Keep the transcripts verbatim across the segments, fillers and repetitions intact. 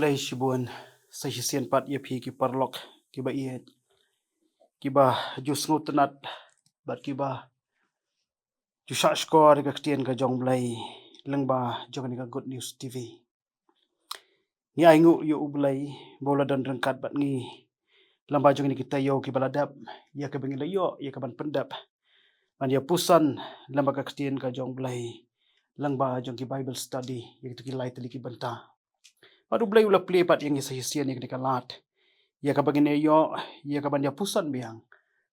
Khublei shibun sa shisien pat ïa phi ki paralok kiba ïeit, kiba ju sngewtynnat bad kiba ju shahshkor ïa ka ktien ka jong U Blei lyngba jong kane ka Good News T V. Ngi ainguh ïa U Blei ba u la don ryngkat bad ngi lyngba jong kine ki taïew kiba la dep, ïa kaba ngi la ïoh ïa ka ban pyndep ban ïa puson lyngba ka ktien ka jong U Blei lyngba jong ki Bible study ïa kito ki lai tylli ki bynta. Bad U Blei u la plie pat ïa ngi sa shisien ïa kane ka lad ïa kaba ngin ïoh ïa ka ban ïa puson biang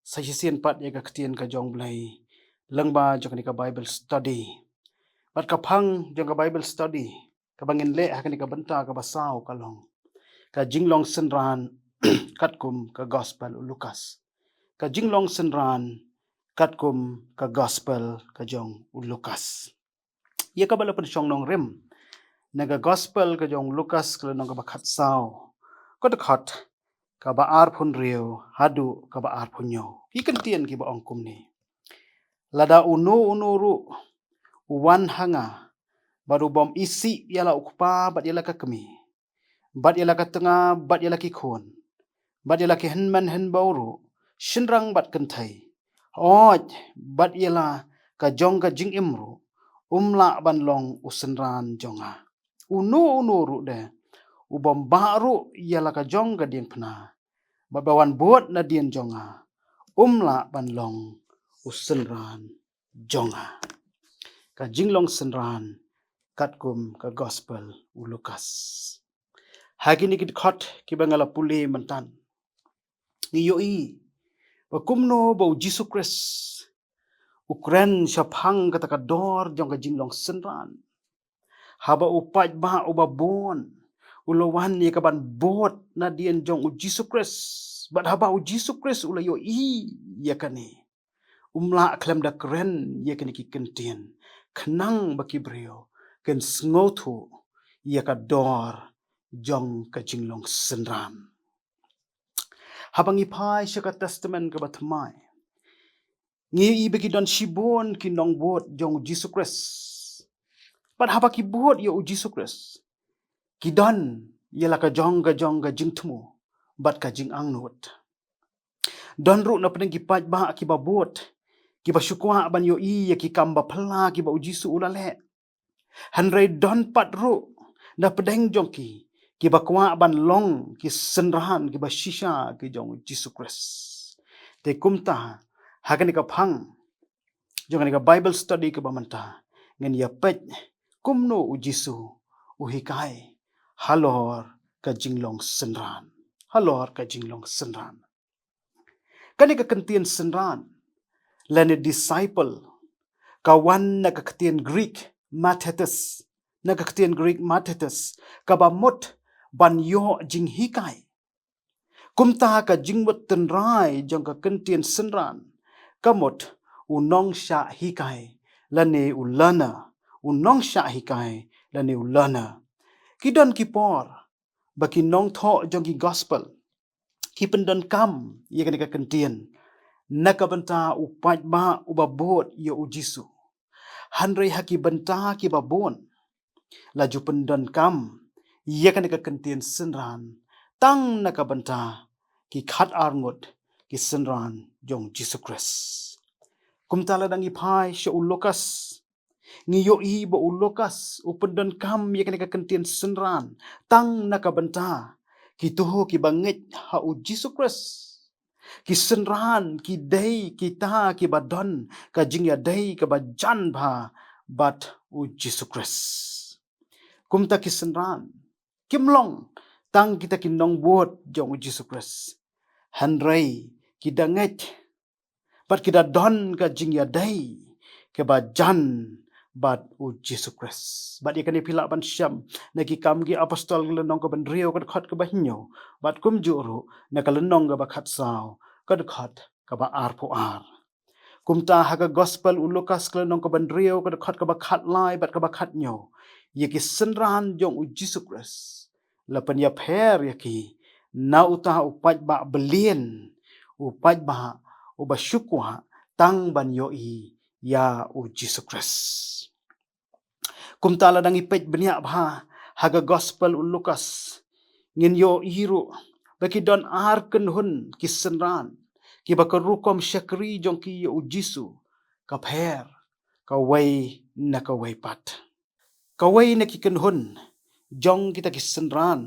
sa shisien pat ïa ka ktien ka jong U Blei lyngba jong kane ka Bible study. Bad ka phang jong ka Bible study kaba ngin leh ha kane ka bynta kaba saw ka long ka jinglong synran katkum ka Gospel u Lukas. Ka jinglong synran katkum ka Gospel ka jong u Lukas. Ïa kaba la pynshong nongrim na ka Gospel ka jong u Lukas ka lynnong kaba khatsaw, ka dkhot kaba arphew hynriew haduh kaba arphew hynñiew. Ki kyntien kiba ong kumne: Lada uno uno ruh u wan ha nga bad u bym isih ïa la u kpa bad ïa la ka kmie, bad ïa la ka tnga bad ïa la ki khun, bad ïa la ki hynmen hynbew ruh, shynrang bad kynthei, hooid bad ïa la ka jong ka jingim ruh, um lah ban long u synran jong nga. Uno uno ruh de u bym bah ruh ïa la ka jong ka diengphna bad ba wan bud nadien jong nga, um lah ban long u synran jong nga. Ka jinglong synran katkum ka Gospel u Lukas. Ha kine ki dkhot kiba nga la pule mynta, ngi ïohi ba kumno ba u Jisu Khrist u kren shaphang kata ka dor jong ka jinglong synran. Haba u paidbah uba bun u la wan ïa ka ban bud nadien jong u Jisu Khrist, bad haba u Jisu Khrist u la ïohi ïa kane, um lah khlem da kren ïa kine ki kyntien, khnang ba ki briew kin sngewthuh ïa ka dor jong ka jinglong synran. Haba ngi phai sha ka Testament kaba thymmai, ngi ïohi ba ki don shibun ki nongbud jong u Jisu Khrist. Bad haba ki bud ïa u Jisu Khrist, ki don ïa la ka jong ka jong ka jingthmu bad ka jingangnud. Don ruh na pdeng ki paidbah kiba bud, kiba shu kwah ban ïohi ïa ki kam ba phylla kiba u Jisu u la leh. Hynrei don pat ruh na pdeng jong ki, kiba kwah ban long ki synran kiba shisha ki jong u Jisu Khrist. Te kumta, ha kane ka phang jong kane ka Bible study kaba mynta, ngin ïa peit kumno u Jisu u hikai halor ka jinglong synran. Halor ka jinglong synran. Kane ka kyntien synran lane disciple ka wan na ka kyntien Greek mathetes, na ka kyntien Greek mathetes, kaba mut ban ïoh jinghikai. Kumta ka jingmut tynrai jong ka kyntien synran ka mut u nongshah hikai lane u learner, u nongshah hikai lane u learner. Ki don ki por ba ki nongthoh jong ki gospel ki pyndonkam ïa kane ka kyntien na ka bynta u paidbah uba bud ïa u Jisu. Hynrei ha ki bynta kiba bun la ju pyndonkam ïa kane ka kyntien synran tang na ka bynta ki khat arngut ki synran jong u Jisu Khrist. Kumta lada ngi phai sha u Lukas, ngi ïohi ba u Lukas u pyndonkam ïa kane ka kyntien synran tang na ka bynta kito kiba ngeit ha u Jisu Khrist. Ki synran ki dei kita kiba don ka jingïadei kaba jan bha bad u Jisu Khrist. Kumta ki synran kim long tang kita ki nongbud jong u Jisu Khrist, hynrei ki da ngeit bad ki da don ka jingïadei kaba jan bad u Jisu Khrist. Bad ïa kane phi lah ban shem na Ki Kam ki Apostol ka lynnong kaba hynriew ka dkhot kaba hynñiew, bad kumjuh ruh na ka lynnong kaba khatsaw ka dkhot kaba arphew ar. Kumta ha ka gospel u Lukas ka lynnong kaba hynriew ka dkhot kaba khatlai bad kaba khathynñiew, ïa ki synran jong u Jisu Khrist la pynïapher ïa ki na uta u paidbah byllian, u paidbah uba shu kwah tang ban ïohi ïa u Jisu Khrist. Kumta lada ngi peit bniah bha ha ka gospel u Lukas, Ngin ïohi ruh ba ki don ar kynhun ki synran kiba ka rukom shakri jong ki ïa u Jisu ka pher kawei na kawei pat. Kawei na ki kynhun jong kita ki synran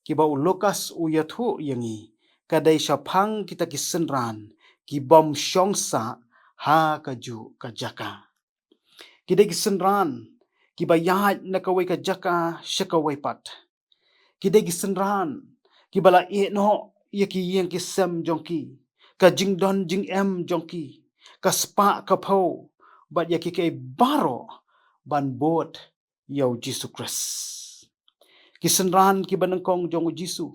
kiba u Lukas u ïathuh ïa ngi ka dei shaphang kita ki synran ki bym shong sah ha kajuh ka jaka. Ki dei ki synran kiba ïaid na kawei ka jaka sha kawei pat. Ki dei ki synran kiba la ïehnoh ïa ki ïing ki sem jong ki, ka jingdon jingem jong ki, ka spah ka phew, bad ïa ki kaei baroh ban bud ïa u Jisu Khrist. Ki synran kiba nyngkong jong u Jisu,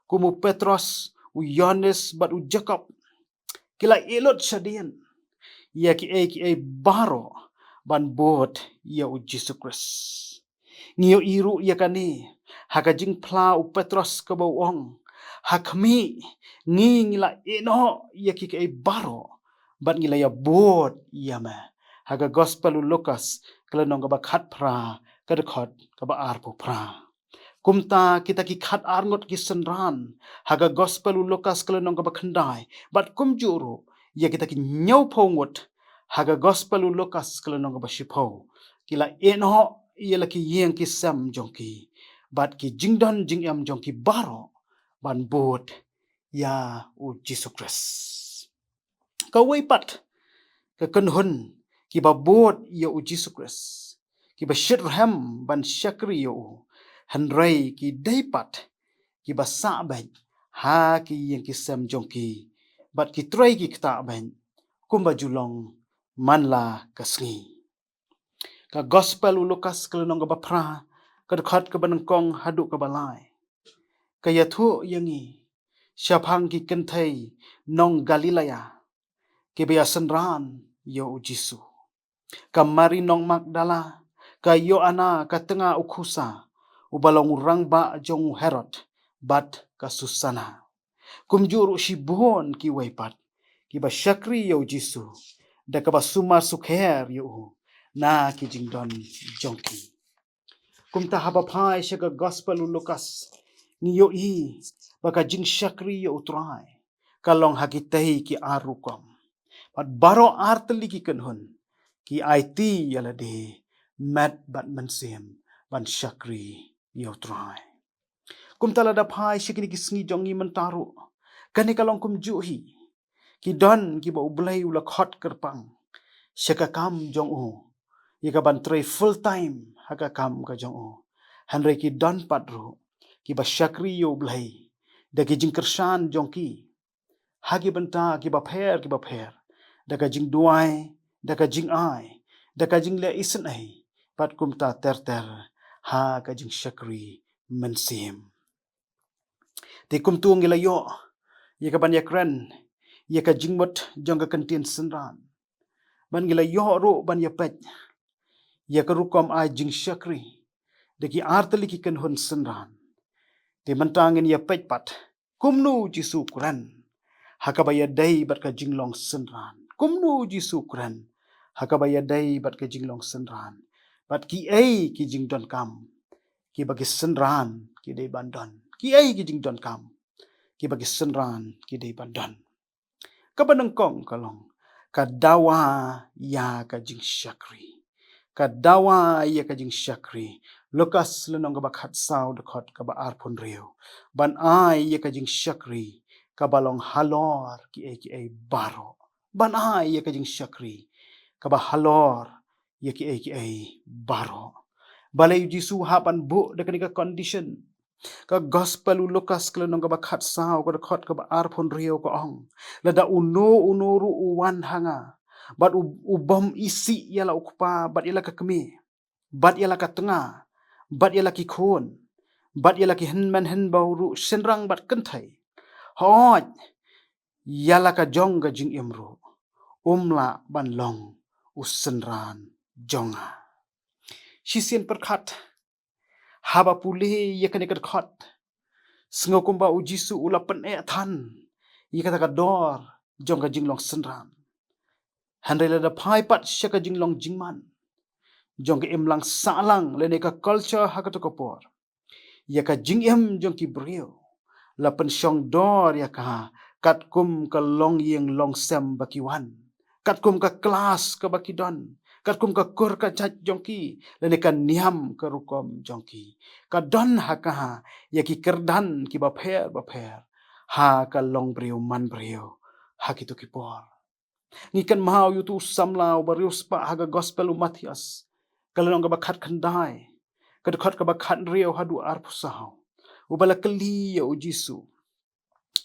kum u Petros, u Ïoannis bad u Jakob, ki la ïeh lut shadien ïa kiei kiei baroh ban bud ïa u Jisu Khrist. Ngi ïohi ruh ïa kane ha ka jingphla u Petros kaba u ong, ha khmih, ngi ngi la ïehnoh ïa ki kaei baroh bad ngi la ïa bud ïa me. Ha ka Gospel u Lukas ka lynnong kaba khatphra, ka dkhot kaba arphew phra. Kumta kita ki khatar ngut ki synran ha ka Gospel u Lukas ka lynnong kaba khyndai, bad kumjuh ruh ïa kita ki hynñiewphew ngut ha ka Gospel u Lukas ka lynnong kaba shiphew, ki la ïehnoh ïa la ki ïing ki sem jong ki bad ki jingdon jingem jong ki baroh ban bud ïa u Jisu Khrist. Kawei pat ka kynhun kiba bud ïa u Jisu Khrist, kiba shitrhem ban shakri ïa u, hynrei ki dei pat kiba sah beit ha ki ïing ki sem jong ki bad ki trei ki ktah beit kumba ju long man la ka sngi. Ka Gospel u Lukas ka lynnong kaba phra, ka dkhot kaba nyngkong haduh kaba lai, ka ïathuh ïa ngi shaphang ki kynthei nong Galilea kiba ïa synran ïa u Jisu. Ka Mari nong Magdala, ka Ïoanna ka tnga u Khusa, uba long u rangbah jong u Herod, bad ka Susana. Kumjuh ruh shibun kiwei pat kiba shakri ïa u Jisu da kaba sumar sukher ïa u na ki jingdon jong ki. Kumta haba phai sha ka Gospel u Lukas, ngi ïohi ba ka jingshakri ïa u Trai ka long ha kitei ki ar rukom. Bad baroh ar tylli ki kynhun ki aiti ïa lade met bad mynsiem ban shakri ïa u Trai. Kumta lada phai sha kine ki sngi jong ngi mynta ruh, kane ka long kumjuh hi. Ki don kiba U Blei u la khot kyrpang sha ka kam jong u, ïa ka ban trei full time ha ka kam ka jong u. Hynrei ki don pat ruh kiba shakri ïa U Blei da ki jingkyrshan jong ki ha ki bynta kiba pher kiba pher, da ka jingduwai, da ka jingai, da ka jingleh isynei, bad kumta ter ter ha ka jingshakri mynsiem. Te kumta ngi la ïoh ïa ka ban ïakren ïa ka jingmut jong ka kyntien synran, bad ngi la ïoh ruh ban ïapeit ïa ka rukom ai jingshakri da ki ar tylli ki kynhun synran. Te mynta ngin ïapeit pat kumno u Jisu u kren ha kaba ïadei bad ka jinglong synran. Kumno u Jisu u kren ha kaba ïadei bad ka jinglong synran, bad kiei ki jingdonkam kiba ki synran ki dei ban don. Kiei ki jingdonkam kiba ki synran ki dei ban don. Kaba nyngkong ka long ka dawa ïa ka jingshakri. Ka dawa ïa ka jingshakri. Lukas lynnong kaba khatsaw, dkhot kaba arphew hynriew. Ban ai ïa ka jingshakri kaba long halor kiei kiei baroh. Ban ai ïa ka jingshakri kaba halor ïa kiei kiei baroh. Balei u Jisu u hap ban buh da kane ka condition? Ka Gospel u Lukas ka lynnong kaba khatsaw, ka dkhot kaba arphew hynriew ka ong, lada uno uno ruh u wan ha nga bad u, u bym isih ïa la u kpa bad ïa la ka kmie, bad ïa la ka tnga, bad ïa la ki khun, bad ïa la ki hynmen hynbew ruh, shynrang bad kynthei, hooid, ïa la ka jong ka jingim ruh, um lah ban long u synran jong nga. Shisien pyrkhat, haba pule ïa kane ka dkhot, sngew kumba u Jisu u la pyneh than ïa kata ka dor jong ka jinglong synran. Hynrei lada phai pat sha ka jinglong jingman jong ka imlang sahlang lane ka culture ha kato ka por, ïa ka jingim jong ki briew, la pynshong dor ïa ka katkum ka longïing longsem ba ki wan, katkum ka klas kaba ki don, katkum ka kur ka jait jong ki, lane ka niam ka rukom jong ki. Ka don ha ka ïa ki kyrdan kiba pher ba pher ha ka longbriew manbriew ha kito ki por. Ngi kynmaw ïa uto u samla uba riewspah ha ka gospel u Mathaios, ka lynnong kaba khatkhyndai, ka dkhot kaba khathynriew haduh arphew saw, uba la kylli ïa u Jisu,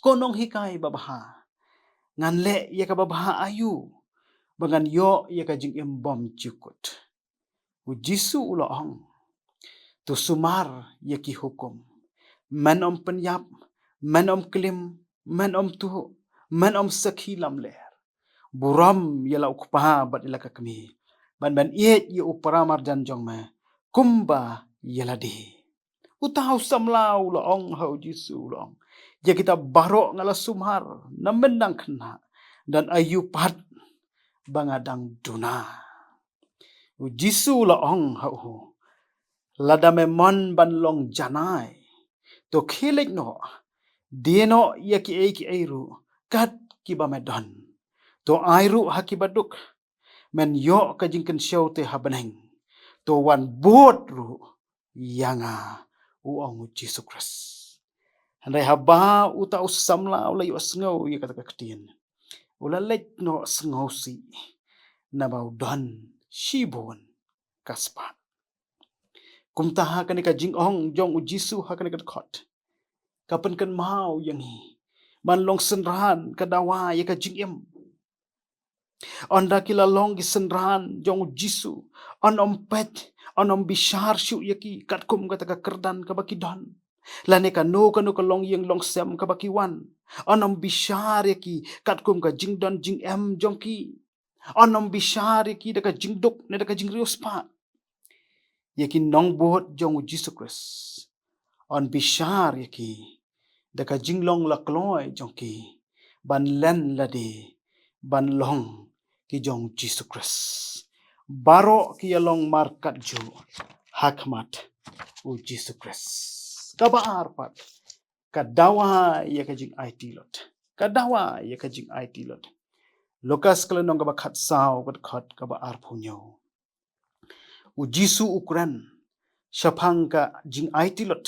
"Ko nonghikai babha, ngan leh ïa kaba bha aïu ba ngan ïoh ïa ka jingim bymjukut?" U Jisu u la ong, "To sumar ïa ki hukum: Men ym pynïap, men ym klim, men ym tuh, men ym sakhi lamler. Burom ïa la u kpa bad ïa la ka kmie, bad men ïeit ïa u paramarjan jong me kumba ïa lade." Uta u samla u la ong ha u Jisu, u la ong, "Ïa kita baroh nga la sumar na mynta khynnah, don aïu pat ba nga dang duna?" U Jisu u la ong ha u, "Lada me mon ban long janai, to khie leit noh, die noh ïa kiei kiei ruh kat kiba me don, to ai ruh ha kiba duk, men ïoh ka jingkynshew te ha bneng, to wan bud ruh ïa nga," u ong u Jisu Khrist. Hynrei haba uta u samla u la ïohsngew ïa kata ka ktien, u la leit noh sngewsih, naba u don shibun ka spah. Kumta ha kane ka jingong jong u Jisu ha kane ka dkhot, ka pynkynmaw ïa ngi, ban long synran ka dawa ïa ka jingim. Ynda ki la long ki synran jong u Jisu, yn ym peit, yn ym bishar shuh ïa ki katkum kata ka kyrdan kaba ki don, lane kano kano ka longïing longsem kaba ki wan. Yn ym bishar ïa ki katkum ka jingdon jingem jong ki. Yn ym bishar ïa ki da ka jingduk ne da ka jingriewspah. Ïa ki nongbud jong u Jisu Khrist, yn bishar ïa ki da ka jinglong la kloi jong ki ban len lade ban long ki jong u Jisu Khrist. Baroh ki ïalong markatjuh ha khmat u Jisu Khrist. Kaba ar pat, ka dawa ïa ka jingaiti lut. Ka dawa ïa ka jingaiti lut. Lukas ka lynnong kaba khatsaw, ka dkhot kaba arphew hynñiew. U Jisu u kren shaphang ka jingaiti lut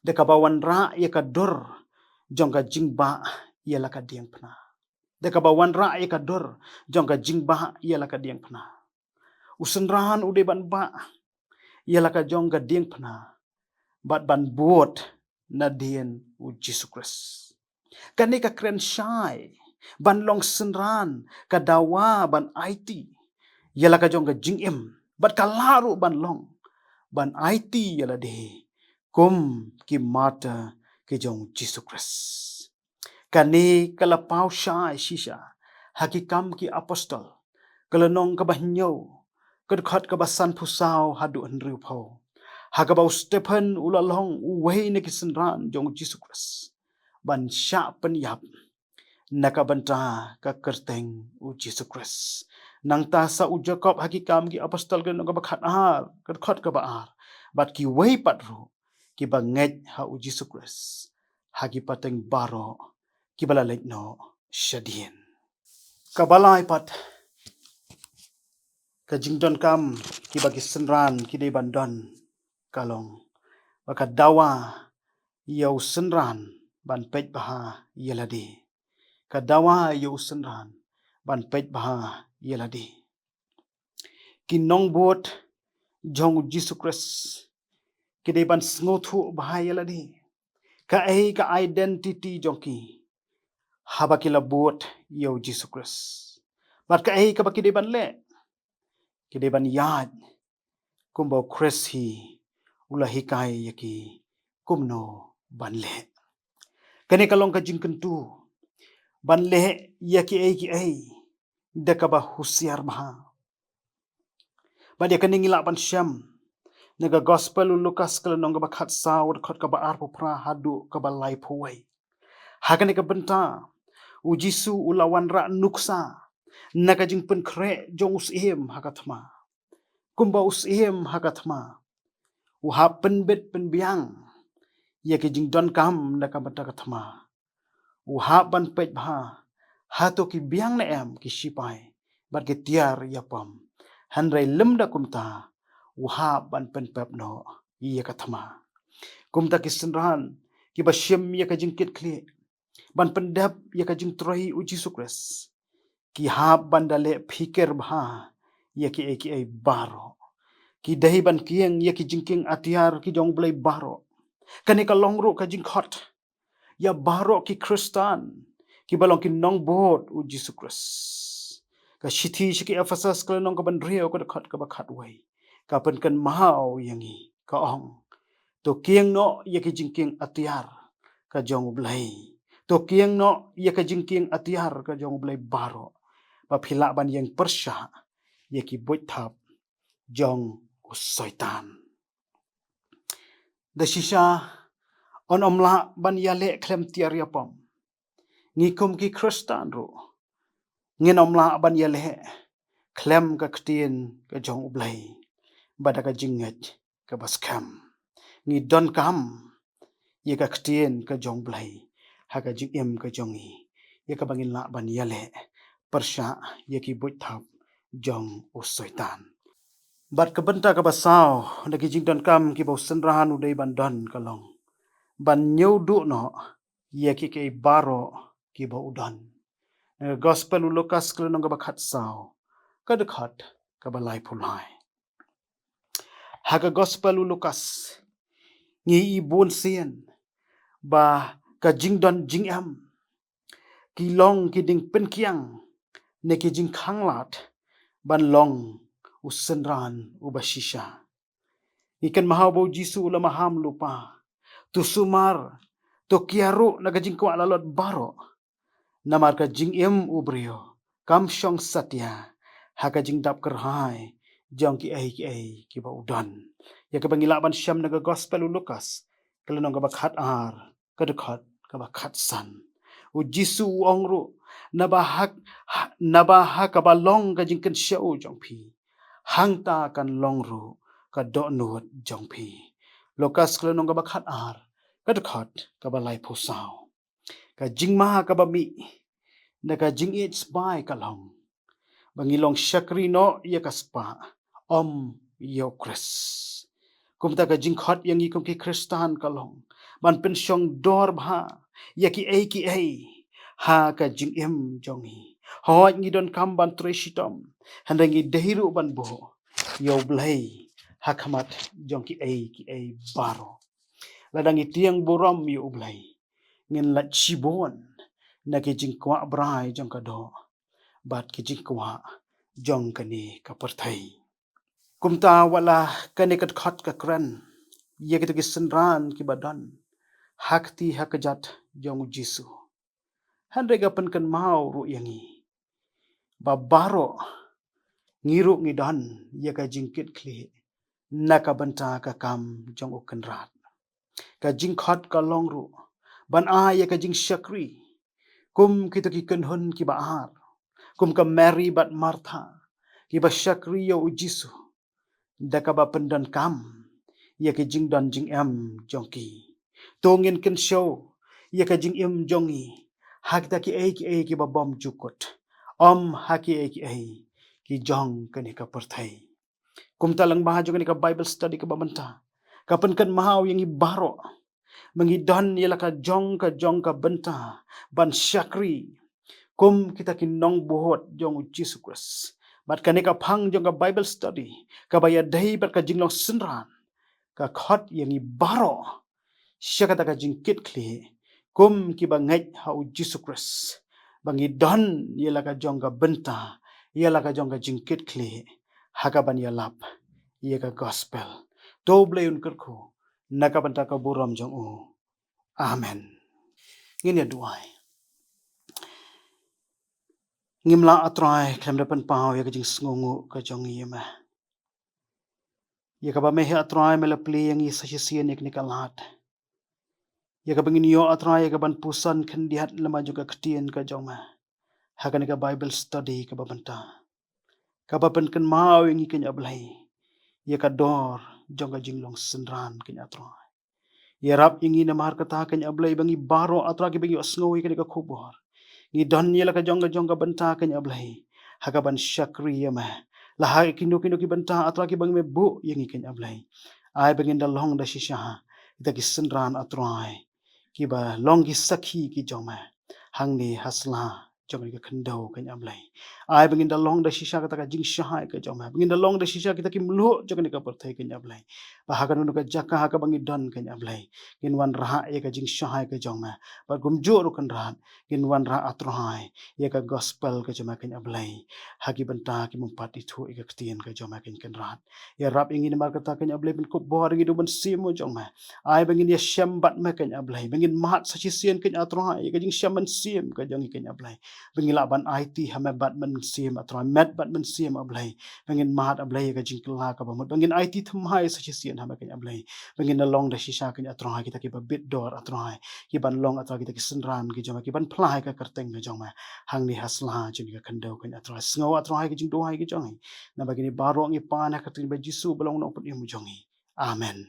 da kaba wanrah ïa ka dur jong ka jingbah ïa la ka diengphna. Da kaba wanrah ïa ka dur jong ka jingbah ïa la ka diengphna. U synran u dei ban bah ïa la ka jong ka diengphna bad ban bud nadien u Jisu Khrist. Kane ka kren shai ban long synran, ka dawa ban aiti ïa la ka jong ka jingim, bad ka lah ruh ban long ban aiti ïa lade kum ki martyr ki jong u Jisu Khrist. Kane ka la paw shai shisha ha Ki Kam ki Apostol, ka lynnong kaba hynñiew, ka dkhot kaba sanphew saw haduh hynriewphew, ha kaba u Stephen u la long uwei na ki synran jong u Jisu Khrist ban shah pynïap na ka bynta ka kyrteng u Jisu Khrist. Nangta sa u Jakob ha Ki Kam ki Apostol, ka lynnong kaba khatar, ka dkhot kaba ar, bad kiwei pat ruh kiba ngeit ha u Jisu Khrist ha ki pateng baroh kiba la leit noh shadien. Kaba lai pat, ka jingdonkam kiba ki synran ki dei ban don ka long ba ka dawa ïa u synran ban peit bha ïa lade. Ka dawa ïa u synran ban peit bha ïa lade. Ki nongbud jong u Jisu Khrist ki dei ban sngewthuh bha ïa lade kaei ka identity jong ki haba ki la bud ïa u Jisu Khrist, bad kaei kaba ki dei ban leh. Ki dei ban ïaid kumba u Khrist hi u la hikai ïa ki kumno ban leh. Kane ka long ka jingkyntu ban leh ïa kiei kiei da kaba husiar bha. Bad ïa kane ngi lah ban shem na ka Gospel u Lukas, ka lynnong kaba khatsaw, dkhot kaba arphew phra haduh kaba laiphew wei. Ha kane ka bynta u Jisu u la wanrah nuksa na ka jingpynkhreh jong u syiem ha ka thma. Kumba u syiem ha ka thma u hap pynbit pynbiang ïa ki jingdonkam na ka bynta ka thma. U hap ban peit bha hato ki biang ne em ki shipai bad ki tiar ïapom. Hynrei lymda kumta, u hap ban pynpep noh ïa ka thma. Kumta ki synran kiba shim ïa ka jingkitkhlieh ban pyndep ïa ka jingtrei U Jisu Khrist, ki hap ban da leh phikir bha ïa kiei kiei baroh. Ki dei ban kieng ïa ki jingkieng atiar ki jong U Blei baroh. Kane ka long ruh ka jingkhot ïa baroh ki Khristan kiba long ki nongbud U Jisu Khrist. Ka shithi sha ki Ephesus ka lynnong kaba hynriew ka dkhot kaba khatwei ka pynkynmaw ïa ngi, ka ong: To kieng noh ïa ki jingkieng atiar ka jong U Blei. To kieng noh ïa ka jingkieng atiar ka jong U Blei baroh, ba phi lah ban ïeng pyrshah ïa ki buit thap jong u Soitan. Da shisha, yn ym lah ban ïaleh khlem tiar ïapom. Ngi kum ki Khristan ruh ngin ym lah ban ïaleh khlem ka ktien ka jong U Blei, bad da ka jingngeit kaba skhem. Ngi donkam ïa ka ktien ka jong U Blei ha ka jingim ka jong ngi, ïa kaba ngin lah ban ïaleh pyrshah ïa ki buit thap jong u Soitan. Bad ka bynta kaba saw na ki jingdonkam kiba u synran u dei ban don ka long ban ñiewduh noh ïa kiei kiei baroh kiba u don. Na ka Gospel u Lukas ka lynnong kaba khatsaw ka dkhot kaba laiphew lai. Ha ka Gospel u Lukas ngi i bunsien ba ka jingdon jingem ki long ki ding pynkiang ne ki jingkhanglad ban long u synran uba shisha. Ngi kynmaw ba u Jisu u la maham lypa: To sumar, to kiar ruh na ka jingkwah lalot baroh. Namar ka jingim u briew kam shong satia ha ka jingdap kyrhai jong kiei kiei kiba u don. Ïa kaba ngi lah ban shem na ka Gospel u Lukas ka lynnong kaba khatar ka dkhot kaba khatsan. U Jisu u ong ruh, naba ha, naba ha kaba long ka jingkynshew jong phi, hangta kan long ruh ka dohnud jong phi. Lukas ka lynnong kaba khatar ka dkhot kaba laiphew saw. Ka jingma kaba mih na ka jingïeit spah ka long ba ngi long shakri noh ïa ka spah, ym ïa u Khrist. Kumta ka jingkhot ïa ngi kum ki Khristan ka long ban pynshong dor bha ïa kiei kiei ha ka jingim jong ngi. Hooid, ngi donkam ban trei shitom, hynrei ngi dei ruh ban buh ïa u Blei ha khmat jong kiei kiei baroh. Lada ngi tieng burom ïa u Blei, ngin lait shibun na ki jingkwah brai jong ka doh bad ki jingkwah jong kane ka pyrthei. Kumta wat la kane ka dkhot ka kren ïa kita ki synran kiba don ha kti ha kjat jong u Jisu, hynrei ka pynkynmaw ruh ïa ngi ba baroh ngi ruh ngi don ïa ka jingkitkhlieh na ka bynta ka kam jong u Kynrad. Ka jingkhot ka long ruh ban ai ïa ka jingshakri kum kita ki kynhun kiba ar, kum ka Mari bad Martha, kiba shakri ïa u Jisu da kaba pyndonkam ïa ki jingdon jingem jong ki. To ngin kynshew ïa ka jingim jong ngi ha kita kiei kiei kiba bym jukut, ym ha kiei kiei ki jong kane ka pyrthei. Kumta lyngba jong kane ka Bible study kaba mynta, ka pynkynmaw ïa ngi baroh ba ngi don ïa la ka jong ka jong ka bynta ban shakri kum kita ki nongbud jong u Jisu Khrist. Bad kane ka phang jong ka Bible study kaba ïadei bad ka jinglong synran, ka khot ïa ngi baroh sha kata ka jingkitkhlieh kum kiba ngeit ha u Jisu Khrist, ba ngi don ïa la ka jong ka bynta, ïa la ka jong ka jingkitkhlieh ha kaban ïalap ïa ka gospel. To u Blei un kyrkhu na ka bynta ka burom jong u. Amen. Ngin ïa duwai. Ngim lah, A Trai, khlem da pynpaw ïa ka jingsngewnguh ka jong ngi ïa me. Ïa kaba me hi, A Trai, me la plie ïa ngi sa shisien ïa kane ka lad, ïa kaba ngin ïoh, A Trai, ïa kaban puson khyndiat lem bad jong ka ktien ka jong me ha kane ka Bible study kaba mynta, kaba pynkynmaw ïa ngi, kynja Blei, ïa ka dor jong ka jinglong synran, kynja Trai. Ïarap ïa ngi namar kata kein A Blei ba ngi baroh A Trai kiba ngi ïohsngew ïa kane ka khubor, ngi don ïa la ka jong ka jong ka bynta kein A Blei ha kaban shakri ïa me. La ha kino kino ki bynta A Trai kiba me buh ïa ngi kein A Blei, ai ba ngin da long da shisha kita ki synran A Trai kiba long ki sakhi ki jong me hangne ha sla jong kane ka khyndew kein A Blei. Ai ba ngin da long da shisha kata ka jingshai ka jong me, ba ngin da long da shisha kita ki mluh jong kane ka pyrthei kein A Blei. Ba ha kano kano ka jaka ha kaba ngi don kein A Blei, ngin wanrah ïa ka jingshai ka jong me. Bad kumjuh ruh Kynrad, ngin wanrah A Trai ïa ka gospel ka jong me kein A Blei ha ki bynta ki bym pat ithuh ïa ka ktien ka jong me kein Kynrad. Ïarap ïa ngi namar kata kein A Blei, pynkup bor ïa ngi da u Mynsiem jong me. Ai ba ngin ïashem bad me kein A Blei, ba ngin mad sa shisien kein A Trai ïa ka jingshem mynsiem ka jong ngi kein A Blei. Ba ngin lah ban aiti ha me bad Mynsiem A Trai, met bad Mynsiem A Blei. Ba ngin mad A Blei ïa ka jingkylla kaba mut, ba ngin aiti thymmai sa shisien ha me kein A Blei. Ba ngin da long da shisha kein A Trai kita kiba bit dor A Trai, kiban long A Trai kita ki synran ki jong me, kiban phla ïa ka kyrteng ka jong me hangne ha sla jong ka khyndew kein A Trai. Sngew A Trai ka jingduwai ka jong ngi, naba kine baroh ngi pan ha ka kyrteng ba Jisu ba long u Nongpynim jong ngi. Amen.